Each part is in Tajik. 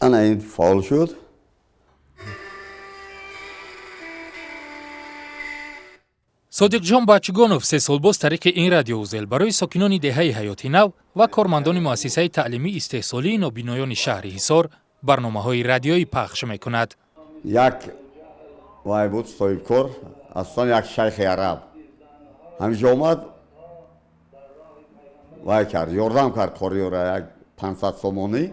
Ана ин фаъол шуд. Содиқҷон Бачгонов 3 сол боз тариқи ин радиоузел барои сокинони деҳаи Ҳаёти Нав ва кормандони муассисаи таълимии истеҳсолии нобиноёни шаҳри Ҳисор барномаҳои радиоӣ пахш мекунад. Як вай буд, соҳибкор, асосан як шайхи араб ҳамиҷо омад, вай кард, ёрдам кард қориёра, як 500 сомонӣ.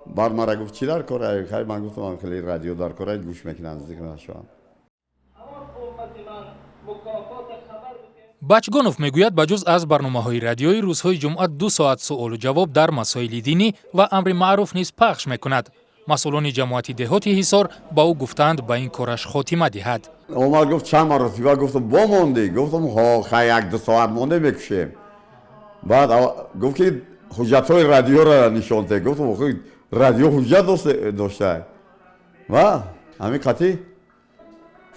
Баъд мара гуфт: «Чӣ дар кора?» Хай, ман гуфтам, хеле радио дар кора, гӯш мекунанд, зикр нашаванд. Бачгонов мегӯяд, ба ҷуз аз барномаҳои радиоӣ, рӯзҳои ҷумъа 2 соат суолу ҷавоб дар масоили динӣ ва амри маъруф низ пахш мекунад. Масъулони ҷамоати деҳоти Ҳисор ба ӯ гуфтаанд, ба ин кораш хотима диҳад. Омад, гуфт: «Чанд маротиба?» Гуфтам: «Бо мондӣ?» Гуфтам: «Ҳо, хай, як ду соат монде, мекушем». Баъд гуфт, ки ҳуҷҷатҳои радиоро нишон де. Гуфтам: «Радио ҳуҷҷат дошта?» Ва ҳамин қатъи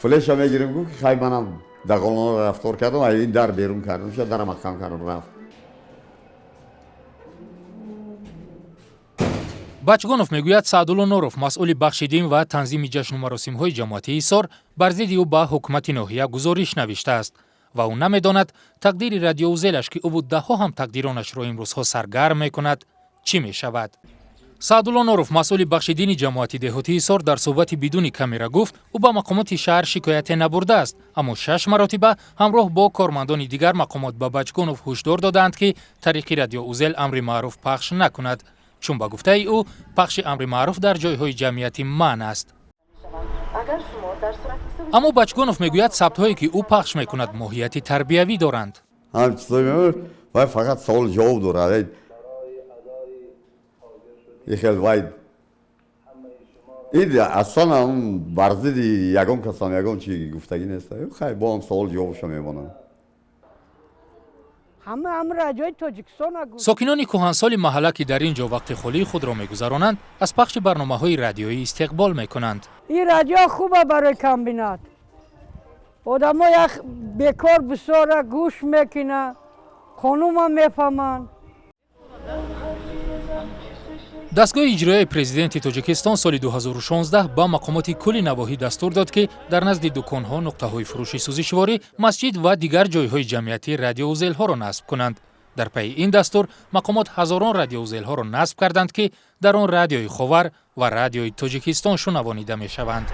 флеша мегирем. Гуфт, ки хай, манам дағолона рафтор кардам, ин дар берун кардам, ша дара маҳкам кардам, рафт. Бачгонов мегӯяд, Саъдулло Норов, масъули бахши дин ва танзими ҷашну маросимҳои ҷамоати Ҳисор, бар зидди ӯ ба ҳукумати ноҳия гузориш навиштааст ва ӯ намедонад, тақдири радиоузелаш, ки ӯву даҳҳо ҳамтақдиронашро имрӯзҳо саргарм мекунад, чӣ мешавад. Саъдулло Норов, масъули бахши дини ҷамоати деҳоти Ҳисор, дар суҳбати бидуни камера гуфт, ӯ ба мақомоти шаҳр шикояте набурдааст, аммо шаш маротиба ҳамроҳ бо кормандони дигар мақомот ба Бачгонов ҳушдор додаанд, ки тариқи радиоузел амри маъруф пахш накунад, чун ба гуфтаи ӯ, пахши амри маъруф дар ҷойҳои ҷамъиятӣ манъ аст. Аммо Бачгонов мегӯяд, сабтҳое, ки ӯ пахш мекунад, моҳияти тарбиявӣ доранд. Вай фақат савол ҷавоб дорад, хел вай ин аслан бар зидди ягон касам ягон чи гуфтагӣ нест. Хай, бо ҳам савол ҷавобшо мемонам. Сокинони кӯҳансоли маҳалла, ки дар ин ҷо вақти холии худро мегузаронанд, аз пахши барномаҳои радиоӣ истиқбол мекунанд. Ин радио хуба барои комбинат. Одамо як бекор бисёра, гӯш мекунад, қонунам мефаҳманд. Дастгоҳи иҷроияи президенти Тоҷикистон соли 2016 ба мақомоти кулли навоҳӣ дастур дод, ки дар назди дуконҳо, нуқтаҳои фурӯши сӯзишворӣ, масҷид ва дигар ҷойҳои ҷамъиятӣ радиоузелҳоро насб кунанд. Дар пайи ин дастур мақомот ҳазорон радиоузелҳоро насб карданд, ки дар он Радиои Ховар ва Радиои Тоҷикистон шунавонида мешаванд.